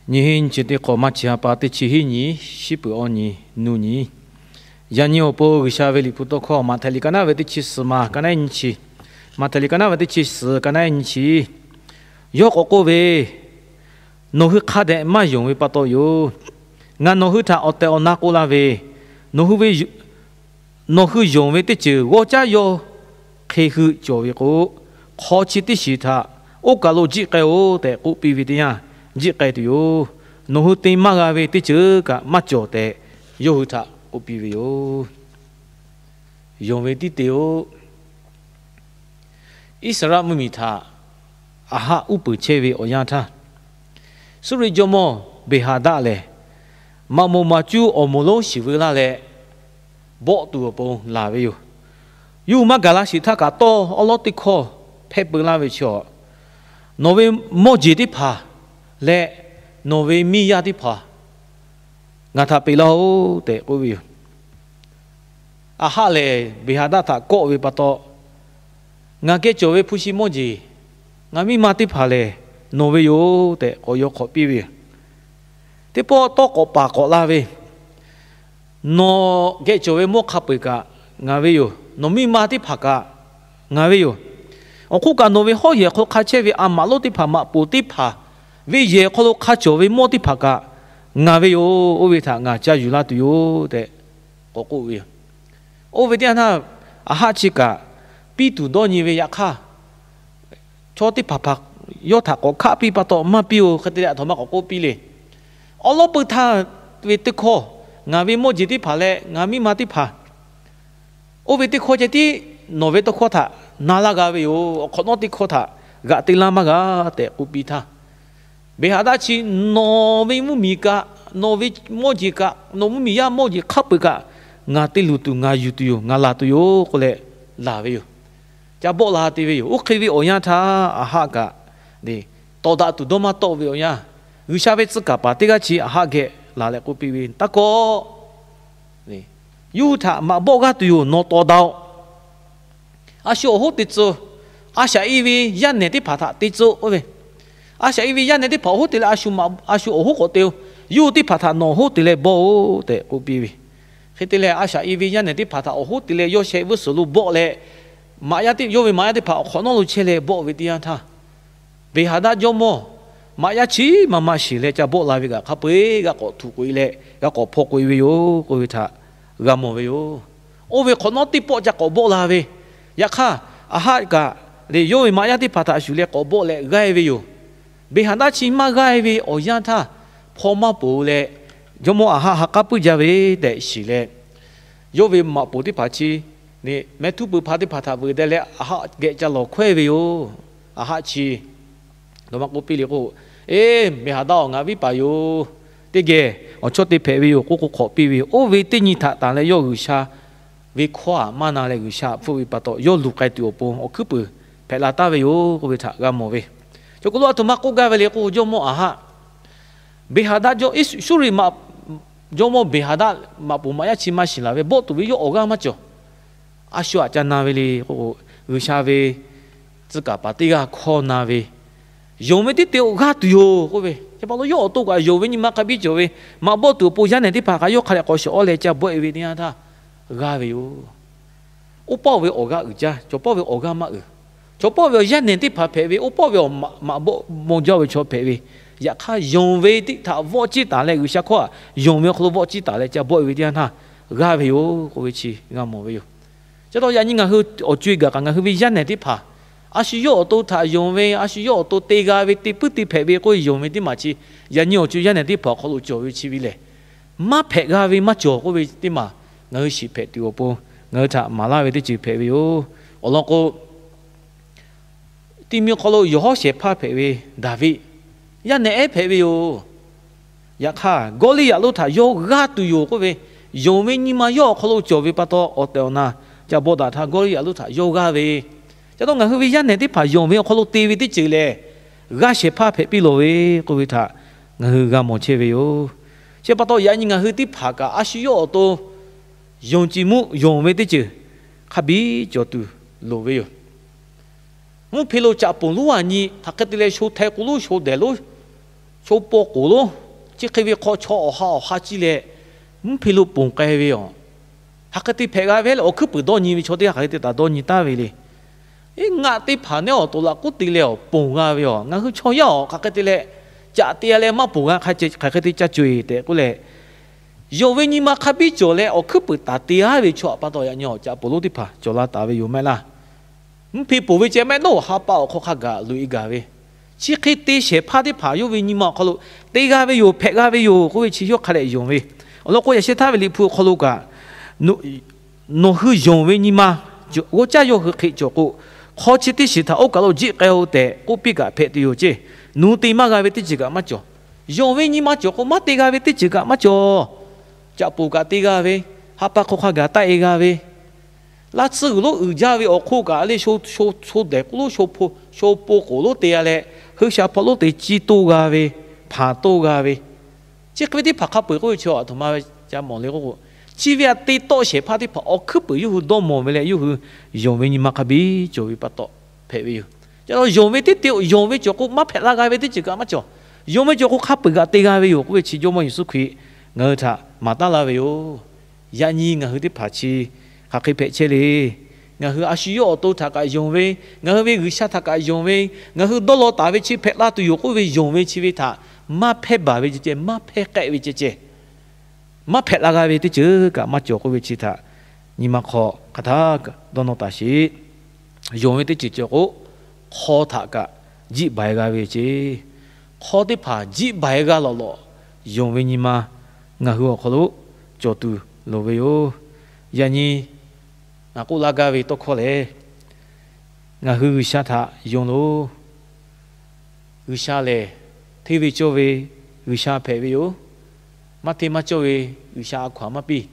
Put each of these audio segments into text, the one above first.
Nyi hiˉ nyi chi teˇ hk'awꞈ maˇ chi ha pa teˇ chi hiˉ nyi, shiˉ peuˬ awˬ nyi, nuˇ nyi. Yaꞈ nyi awˬ pon G'uiˬsha ve liꞈ hpu tawˇ hkawˇ Maꞈhtehˍ liꞈ ka naˉ ve teˇ chi suhˍ ma ka naˉ nyi chi, Maꞈhtehˍ liꞈ ka naˉ ve teˇ chi suhˍ ka naˉ nyi chi, yawˇ k'awꞈ k'oˆ ve, Nawˬ hui hk'a dehꞈ maˇ yonˍ ve pa taw yoˬ. Ngaˬ nawˬ hui htaꞈ awˬ tehˬ awˬ na k'oˆ laˇ ve, nawˬ hui ve nawˬ hui yonˍ ve teˇ ceuˬ g'awˇ caˉ yawˇ hk'e hui cawˬ ve k'o, hk'aw chi teˇ shiˍ htaꞈ oˇ kaˬ lo jiˆ k'ai-oˬ tehꞈ k'oˆ piˇ ve teˇ yanˇ, jiˆ k'ai tuˬ yoˬ. Nawˬ hui te maˇ g'a ve teˇ ceuˬ kaꞈ maˇ cawˬ tehꞈ, yawˇ hui htaꞈ k'oˆ piˇ ve yoˬ. Yonˍ ve tiˉ te-oˬ. Iˉsaˍreˍlaˆ mvuhˇmiˬ htaꞈ Aˍhaˆ uˉ peunˍ chehˇ ve awˬ yanˇ htaˇ, Suˇriˆ jawˇmawˇ Beˍhaˍdaˆ lehˬ, maꞈ moˍ maˍ cuˇ awˬ moˍ lonˉ shiˍ veu laˇ leh, bawˆ tuˬ awˬ pon laˬ ve yoˬ. Yawˇ hui maˇ gaˬ la sheˍ htaˇ kaꞈ, tawˇ awˉ lawˉ teˇ hkawˇ hpehˇ peu laˇ ve chi, Nawˬ ve mawˇ jeˬ teˇ hpaˍ leh nawˬ ve miˇ yaˇ teˇ hpaˍ ngaˬ htaꞈ peꞈ laˇ-oˆ tehꞈ k'oˆ ve yoˬ. Aˍhaˆ lehˬ, Beˍhaˍdaˆ htaꞈ kawˆ ve pa taw, Ngaˬ geh cawˬ ve hpu shi mawˇ jeˬ, ngaˬ miˇ ma teˇ hpaˍ lehˬ, nawˬ ve yoˬ tehꞈ k'awꞈ yaw hk'awꞈ piˇ ve yoˬ. Teˇ pawˆ tawˇ k'awꞈ paˍ k'awꞈ la ve, Nawˬ geh cawˬ ve mawˇ hk'a peu-eˬ kaꞈ ngaˬ ve yoˬ. Nawˬ miˇ ma teˇ hpaˍ kaꞈ ngaˬ ve yoˬ. Awˬ hk'oˆ kaꞈ, nawˬ ve hawˉ yehˬ hk'aw lo hk'a chehˇ ve a maꞈ lonˉ teˇ hpaˍ, maꞈ poˍ teˇ hpaˍ ve yehˬ hk'aw lo hk'a cawˬ ve mawˇ teˇ hpaˍ kaꞈ ngaˬ ve yoˬ. Oˇ ve htaꞈ ngaˬ ca yuˬ laˇ tuˬ yoˬ tehꞈ k'awꞈ k'oˆ ve yoˬ. Oˇ ve teˇ yanˇ htaˇ, Aˍhaˆ chi kaꞈ piˇ tuˬ dawˇ nyi ve, yaꞈ hk'aˇ chaw teˇ hpaˍ hpaˍ yawˇ htaꞈ k'awꞈ hkaˆ piˇ pa taw maˇ piˇ-oˬ. Hk'e te leh, aˬ htoꞈ ma k'awꞈ k'oˆ piˇ le. Awˉ lawˉ peu htaˇ ve teˇ hkawˇ, Ngaˬ ve mawˇ jeˬ teˇ hpaˍ leh ngaˬ miˇ ma teˇ hpaˍ, oˇ ve teˇ hkawˇ ceh tiˉ nawˬ ve tawˇ hkawˇ htaꞈ na laˇ g'a ve yoˬ. Awˬ hk'awꞈ nawˉ teˇ hkawˇ htaꞈ g'aꞈ te laˇ maˇ g'a tehꞈ k'oˆ piˇ htaˇ, Beˍhaˍdaˆ chi, Nawˬ ve mvuhˇmiˬ kaꞈ, nawˬ ve mawˇ jeˬ kaꞈ, nawˬ mvuhˇmiˬ yaˇ mawˇ jeˬ hk'a peu-eˬ kaꞈ ngaˬ te luˬ tuˬ, ngaˬ yuˬ tuˬ yoˬ, ngaˬ laˬ tuˬ yoˬ k'oˆ leh laˬ ve yoˬ. Ca bawˆ la te ve yoˬ. Oˇ hk'e ve awˬ yanˇ htaˇ, Aˍhaˆ kaꞈ tawˍ daꞈ tuˬ dawˇ maˇ tawˆ ve awˬ yanˇ, G'uiˬsha ve tcuh kaˍ paˍ teˇ g'aˇ chi Aˍhaˆ geh laˬ leh k'oˆ piˇ ve, Taˇ kawˆ. Yawˇ hui htaꞈ maꞈ bawˆ g'aˇ tuˬ yoˬ. Nawˬ tawˍ daꞈ-oꞈ. A shu awˬ hoˉ te tcuh. A shaꞈ i ve yaˇ nehˬ teˇ hpaˍ htaꞈ te tcuh k'oˆ ve, a shaꞈ i ve yaˇ nehˬ teˇ hpaˍ awˬ hoˉ te leh a shu, a shu awˬ hoˉ k'awꞈ te-o. Yawˇ hui teˇ hpaˍ htaꞈ nawˬ awˬ hoˉ te leh bawˆ-oꞈ tehꞈ k'oˆ piˇ ve. Hk'e te leh, a shaꞈ i ve yaˇ nehˬ teˇ hpaˍ htaꞈ awˬ hoˉ te leh yawˇ sheh vuiˇ suhˍ lo bawˆ leh, maꞈ yaˇ teˇ, yawˇ ve maꞈ yaˇ teˇ hpaˍ awˬ hk'awꞈ nawˉ lo chehˇ leh bawˆ ve teˇ yanˇ htaˇ, Beˍhaˍdaˆ jawˇmawˇ maꞈ yaˇ chi maˇ maˇ shiˍ leh ca bawˆ la ve kaꞈ hk'a peu-eˬ g'a k'awꞈ htuꞈ k'oꞈ-e leh g'a k'awꞈ hpaw k'oꞈ-e ve yoˬ k'oˆ ve htaꞈ g'a mawˬ ve yoˬ. Oˇ ve hk'awꞈ nawˉ teˇ pawˆ ca k'awꞈ bawˆ la ve, yaꞈ hk'aˇ, Aˍhaˆ kaꞈ lehˬ yawˇ ve maꞈ yaˇ teˇ hpaˍ htaꞈ shuˍ leh k'awꞈ bawˆ leh g'aˇ-e ve yoˬ. Beˍhaˍdaˆ chi maˇ g'aˇ-e ve awˬ yanˇ htaˇ, hpaw maˇ poˍ leh, jawˇmawˇ Aˍhaˆ ha k'aˉ puiˉ jaˇ ve tehꞈ shiˍ leh, yawˇ ve maꞈ poˍ teˇ hpaˍ chi, mehˆ htuˉ pui hpa teˇ hpaˍ htaꞈ veuꞈ deh leh Aˍhaˆ geh ca lawˬ hkawehˇ ve yoˬ. Aˍhaˆ chi, aˬ htoꞈ ma k'oˆ piˇ le k'o, Eˬ, Beˍhaˍdaˆ-oˬ, ngaˬ viˉ paˍ yoˬ. Teˇ geh awˬ chawˇ te hpehꞈ ve yoˬ k'oˆ k'o hk'awꞈ piˇ ve yoˬ. Oˇ ve teˇ nyi htaꞈ tanˬ leh yawˇ G'uiˬsha ve hkawˇ htaꞈ maˇ na leh G'uiˬsha htaꞈ hpfuhˆ ve pa taw, yawˇ luˬ k'ai tuˬ awˬ pon awˬ hkuiˉ puiˍ hpehꞈ la taˍ ve yoˬ k'oˆ ve htaꞈ g'a mawˬ ve. Chaw hk'aw lo aˬ htoꞈ ma k'oˆ gaˇ ve le k'o, jawˇmawˇ Aˍhaˆ, Beˍhaˍdaˆ, Suˇriˆ jawˇmawˇ Beˍhaˍdaˆ maꞈ poˍ maꞈ yaˇ chi maˇ shiˍ laˬ ve, bawˆ tuˬ ve yawˇ awˬ g'aˇ maˇ cawˬ. A shu aꞈ ca na ve le k'o, G'uiˬsha ve tcuh kaˍ paˍ teˇ g'aˇ hkawˇ na ve, Yonˍ ve teˇ te-o, g'aˇ tuˬ yoˬ k'oˆ ve. Chi pa taw yawˇ awˬ to kaꞈ yonˍ ve nyi ma hk'a biˇ cawˬ ve, maꞈ bawˆ tuˬ awˬ pon yaˇ nehˬ teˇ hpaˍ kaꞈ yawˇ hk'a dehꞈ k'awꞈ shawˍ awˉ leh ca bawˆ-e ve teˇ yanˇ htaˇ g'aˇ ve yoˬ. Oˇ pawˆ ve awˬ g'aˇ uiˍ jaˇ, chaw pawˆ ve awˬ g'aˇ maˇ uiˍ. Chaw pawˆ ve awˬ yaˇ nehˬ teˇ hpaˍ hpehꞈ ve, oˇ pawˆ ve awˬ maꞈ bawˆ maw jaˇ ve chaw hpehꞈ ve, yaꞈ hk'aˇ yonˍ ve teˇ htaꞈ vawˆ ciˇ taˍ leh G'uiˬsha hkawˇ htaꞈ yonˍ ve awˬ hk'aw lo vawˆ ciˇ taˍ leh ca bawˆ-e ve teˇ yanˇ htaˇ g'aˇ ve yoˬ k'oˆ ve chi g'a mawˬ ve yoˬ. Chi taw yaꞈ nyi ngaˬ hui awˬ co-e gaˬ kaꞈ ngaˬ hui ve yaˇ nehˬ teˇ hpaˍ, a shu yawˇ awˬ to htaꞈ yonˍ ve, a shu yawˇ awˬ to te g'a ve, te puiˉ te hpehꞈ ve k'oˆ ve yonˍ ve teˇ maˬ chi, yaꞈ nyi awˬ co yaˇ nehˬ teˇ hpaˍ awˬ hk'aw lo cawˬ ve chi ve lehˬ, maˇ hpehꞈ g'a ve maˇ cawˬ k'oˆ ve teˇ maˬ ngaˬ hui shiˍ hpehꞈ tuˬ awˬ pon ngaˬ hui htaꞈ maˍ laˇ ve teˇ ceuˬ hpehꞈ ve yoˬ. Awˬ lawn k'o, ti mi hk'aw lo yawˬ hawˉ shehˍ hpaˇ hpehꞈ ve Daˍviˆ, yaˇ nehˬ ehˉ hpehꞈ ve yoˬ. Yaꞈ hk'aˇ, Gawˇliˇyaꞈ lonˉ htaꞈ yawˇ g'aˇ tuˬ yoˬ k'oˆ ve, yonˍ ve nyi ma yawˇ awˬ hk'aw lo cawˬ ve pa taw, awˬ tehˬ awˬ na ca bawˆ daꞈ htaˇ Gawˇliˇyaꞈ lonˉ htaꞈ yawˇ g'aˇ ve. Ca taw ngaˬ hui ve yaˇ nehˬ teˇ hpaˍ yonˍ ve awˬ hk'aw lo te ve teˇ ceuˬ lehˬ, g'aˇ shehˍ hpaˇ hpehꞈ piˇ lawˬ ve k'oˆ ve htaꞈ ngaˬ hui g'a mawˬ chehˇ ve yoˬ. Chi pa taw yaꞈ nyi ngaˬ hui teˇ hpaˍ kaꞈ a shu yawˇ awˬ to yonˍ ce muˆ yonˍ ve teˇ ceuˬ hk'a biˇ cawˬ tuˬ loˍ ve yoˬ. Mvuhˇ hpe lo caꞈ ponˬ lonˉ a nyi hk'aˬ hk'e te leh sho hteh k'o lonˉ sho dehˬ lonˉ Chaw paw k'oˍ lonˉ chi hk'e ve hk'aw chaw awˬ ha awˬ ha ciˇ leh mvuhˇ hpe lo ponˬ k'ai ve yoˬ. Hk'aˬ hk'e te hpehꞈ g'a ve leh awˬ hkuiˉ puiˍ dawˇ nyi ve chaw teˇ g'aˇ hk'aˬ hk'e te taˍ dawˇ nyi taˍ ve le. Eˉ, ngaˆ teˇ hpaˍ neˉ awˬ to laꞈ k'oˉ te leh awˬ ponˬ g'a ve yoˬ. Ngaˬ hui chaw yaˇ awˬ hk'aˬ hk'e te leh caꞈ te leh maˇ ponˬ g'a hk'aˬ hk'e te ca co-e tehꞈ k'oˆ leh, yonˍ ve nyi ma hk'a biˇ cawˬ leh awˬ hkuiˉ puiˍ taˍ te-a ve chaw pa taw yaꞈ nyi awˬ caꞈ poˍ lonˉ teˇ hpaˍ cawˬ la taˍ ve yoˬ maˇ heˆ laˇ. Mvuhˇ hpe poˬ ve ceh maˇ heˆ, nawˬ ha pa awˬ hk'aw hk'a gaˬ loꞈ-e gaˬ ve, chi hk'e te shehˍ hpaˇ teˇ hpaˍ yawˇ ve nyi ma awˬ hk'aw lo te g'a ve yoˬ, hpehꞈ g'a ve yoˬ k'oˆ ve chi yawˇ hk'a dehꞈ yonˍ ve. Awˬ lawn k'o, yaꞈ sheh htaˇ ve Liꞈ hpu awˬ hk'aw lo kaꞈ, nawˬ hui yonˍ ve nyi ma g'oˇ caˇ yawˇ hui hk'e cawˬ k'o, hk'aw chi teˇ shiˍ htaꞈ oˇ kaˬ lo jiˆ k'ai-o tehꞈ k'oˆ piˇ kaꞈ hpehꞈ tuˬ yoˬ ceˇ. Nawˬ hui te maˇ g'a ve teˇ ceuˬ kaꞈ maˇ cawˬ. Yonˍ ve nyi ma cawˬ k'o, maˇ te g'a ve teˇ ceuˬ kaꞈ maˇ cawˬ. Caꞈ poˍ kaꞈ te g'a ve, ha pa hk'aw hk'a gaˬ taˆ-e g'a ve, laˇ tsuhˇ g'uiˬ lonˉ uiˍ jaˇ ve awˬ hk'oˆ kaꞈ le, sho dehˬ k'oˆ lonˉ, sho po k'oˍ lonˉ te-a leh, hui sha hpaw lonˉ te ciˇ toˇ g'a ve, hpanˍ toˇ g'a ve, chi hk'e ve teˇ hpaˍ hk'a peu-eˬ k'oˆ ve chi aˬ htoꞈ ma ve ca mawˬ le k'oˆ k'o, chi ve aꞈ te tawˆ shehˍ hpaˇ teˇ hpaˍ awˬ hkuiˉ puiˍ yawˇ hui dawˇ mawˬ ve leh yawˇ hui yonˍ ve nyi ma hk'a biˇ cawˬ ve pa taw hpehꞈ ve yoˬ. Ca lo yonˍ ve teˇ te-o, yonˍ ve cawˬ k'o maˇ hpehꞈ la g'a ve teˇ ceuˬ kaꞈ maˇ cawˬ. Yonˍ ve cawˬ k'o hk'a peu-eˬ g'aꞈ te g'a ve yoˬ k'oˆ ve chi Jawˇ mawˇ Yeˍsuˆ Hkriꞈ ngaˬ hui htaꞈ maˍ taˉ laˇ ve yoˬ. Yaꞈ nyi ngaˬ hui teˇ hpaˍ chi hk'aˬ hk'e hpehꞈ chehˇ le. Ngaˬ hui a shu yawˇ awˬ to htaꞈ kaꞈ yonˍ ve, ngaˬ hui ve G'uiˬsha htaꞈ kaꞈ yonˍ ve, ngaˬ hui dawˇ law taˍ ve chi hpehꞈ la tuˬ yoˬ k'oˆ ve yonˍ ve chi ve htaꞈ maˇ hpehˇ baˬ ve ceh ceh, maˇ hpehˇ k'ehˆ ve ceh ceh, maˇ hpehꞈ la g'a ve teˇ ceuˬ kaꞈ maˇ cawˬ k'oˆ ve chi htaꞈ nyi ma hk'aw hk'aˬ htaˇ dawˇ nawˇ taˍ sheˍ. Yonˍ ve teˇ ceuˬ cawˬ k'o, hk'aw htaꞈ kaꞈ jiˆ baˬ-e g'a ve ceˇ. Hk'aw teˇ hpaˍ jiˆ baˬ-e g'a lawꞈ lawꞈ, yonˍ ve nyi ma ngaˬ hui awˬ hk'aw lo cawˬ tuˬ loˍ ve yoˬ. Yaꞈ nyi ngaˬ k'oˆ laˇ gaˇ ve tawˇ hkawˇ lehˬ, ngaˬ hui G'uiˬsha htaꞈ yonˍ loˬ. G'uiˬsha lehˬ, hteˇ ve cawˇ ve G'uiˬsha hpehꞈ ve yoˬ. Maˇ hteˇ maˇ cawˇ ve G'uiˬsha a hkaw-anˬ maˇ piˇ.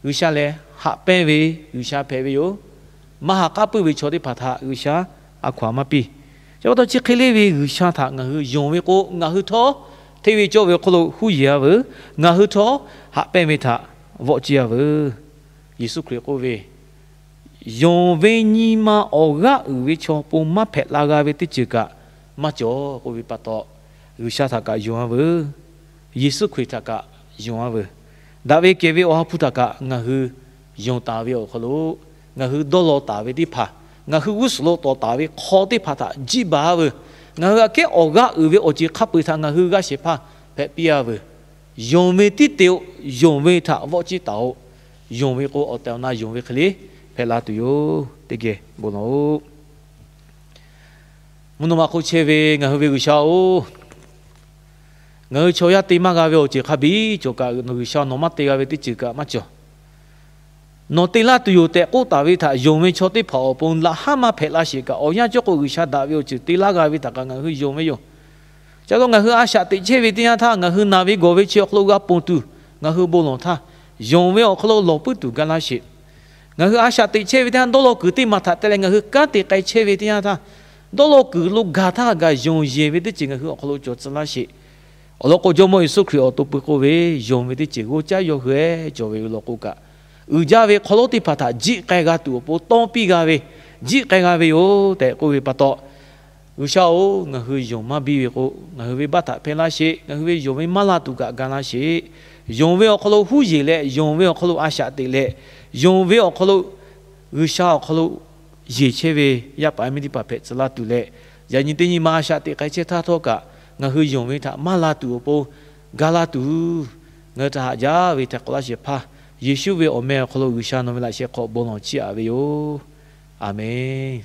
G'uiˬsha lehˬ, haꞈ pehnˇ ve G'uiˬsha hpehꞈ ve yoˬ. Maˇ haꞈ k'aˉ puiˉ ve chaw teˇ hpaˍ htaꞈ G'uiˬsha a hkaw-anˬ maˇ piˇ. Chi pa taw chi hk'e le ve G'uiˬsha htaꞈ ngaˬ hui yonˍ ve k'o, ngaˬ hui htawˇ hteˇ ve cawˇ ve awˬ hk'aw lo huˉ yeˬ-a veuˬ. Ngaˬ hui htawˇ haꞈ pehnˇ ve htaꞈ vawˆ ciˇ-a veuˬ. Yeˍsuˆ Hkriꞈ k'oˆ ve, yonˍ ve nyi ma awˬ g'aˇ uiˍ ve chaw pon maˇ hpehꞈ la g'a ve teˇ ceuˬ kaꞈ maˇ cawˬ k'oˆ ve pa taw, G'uiˬsha htaꞈ kaꞈ yonˍ-a veuˬ. Yeˍsuˆ Hkriꞈ htaꞈ kaꞈ yonˍ-a veuˬ. Daꞈ ve kehˬ ve Awˬ ha hpu htaꞈ kaꞈ ngaˬ hui yonˍ taˍ ve awˬ hk'aw lo, ngaˬ hui dawˇ law taˍ ve teˇ hpaˍ, ngaˬ hui g'uˇ suhˍ lo tawˍ taˍ ve hk'aw teˇ hpaˍ htaꞈ jiˆ baˬ-a veuˬ. Ngaˬ hui aꞈ kehˉ awˬ g'aˇ uiˍ ve awˬ ceuˬ hk'a peu-eˬ htaꞈ ngaˬ hui g'aˇ shehˍ hpaˇ hpehꞈ piˇ-a veuˬ. Yonˍ ve tiˉ te-o, yonˍ ve htaꞈ vawˆ ciˇ taˍ-oꞈ. Yonˍ ve k'o, awˬ tehˬ awˬ na yonˍ ve hk'e le hpehꞈ la tuˬ yoˬ. Teˇ geh bon lawˬ-oꞈ. Mvuhˇ naw ma hk'oˆ chehˇ ve ngaˬ hui ve G'uiˬsha-oˬ, ngaˬ hui chaw yaˇ te maˇ g'a ve awˬ ceuˬ hk'a biˇ cawˬ kaꞈ, G'uiˬsha nawˬ maˇ te g'a ve teˇ ceuˬ kaꞈ maˇ cawˬ. Nawˬ te laˇ tuˬ yoˬ tehꞈ k'oˆ taˍ ve htaꞈ yonˍ ve chaw teˇ hpaˍ awˬ pon laꞈ haˉ maˇ hpehꞈ la sheˍ kaꞈ, awˬ yanˇ cawˇ k'o G'uiˬsha daꞈ ve awˬ ceuˬ te laˇ g'a ve htaꞈ kaꞈ ngaˬ hui yonˍ ve yoˬ. Ca lo ngaˬ hui a shaꞈ teꞈ chehˇ ve teˇ yanˇ htaˇ, ngaˬ hui naˬ ve gawˬ ve chi awˬ hk'aw lo g'a ponˬ tuˬ ngaˬ hui bon lawˬ htaˇ, yonˍ ve awˬ hk'aw lo lawˬ puiˉ tuˬ ga laˇ sheˍ. Ngaˬ hui a shaꞈ teꞈ chehˇ ve teˇ yanˇ, dawˇ law kuiˬ teˇ maˬ htaꞈ te leh ngaˬ hui kanˉ te k'ai chehˇ ve teˇ yanˇ htaˇ, dawˇ law kuiˬ lo gaˬ htaˇ gaˬ yonˍ yeˬ ve teˇ ceuˬ ngaˬ hui awˬ hk'aw lo cawˬ tcuh laˇ sheˍ. Awˬ lawn k'o, Jawˇmawˇ Yeˍsuˆ Hkriꞈ awˬ to pui k'oˆ ve, yonˍ ve teˇ ceuˬ g'oˇ caˉ yawˇ hui-ehˉ cawˬ ve yoˬ law k'o kaꞈ, uiˍ jaˇ ve hk'aw lonˉ teˇ hpaˍ htaꞈ jiˆ k'ai g'a tuˬ awˬ pon tawˇ piˇ g'a ve, jiˆ k'ai g'a ve yoˬ tehꞈ k'oˆ ve pa taw, G'uiˬsha-oˬ, ngaˬ hui yonˍ maˇ biˇ ve k'o, ngaˬ hui ve baˆ htaꞈ hpehˇ laˇ sheˍ. Ngaˬ hui ve yonˍ ve maˇ la tuˬ kaꞈ ga laˇ sheˍ. Yonˍ ve awˬ hk'aw lo huˉ yeˬ leh, yonˍ ve awˬ hk'aw lo a shaꞈ teꞈ leh, yonˍ ve awˬ hk'aw lo G'uiˬsha awˬ hk'aw lo yeˬ chehˇ ve yaˇ paˍ yaˇ miˇ teˇ hpaˍ hpehꞈ tcuh laˇ tuˬ leh, yaꞈ nyi teˇ nyi ma a shaꞈ teꞈ k'ai chehˇ htaˇ htawˇ kaꞈ, ngaˬ hui yonˍ ve htaꞈ maˇ la tuˬ awˬ pon ga laˇ tuˬ, ngaˬ hui htaꞈ haꞈ jaˇ ve hteꞈ k'awꞈ laˇ shehˍ hpaˇ, Yeˍsuˆ ve awˬ meh awˬ hk'aw lo G'uiˬsha nawˬ ve laꞈ sheh hk'aw bon lawˬ chiˇ aꞈ ve yoˬ. Aˬmenˍ.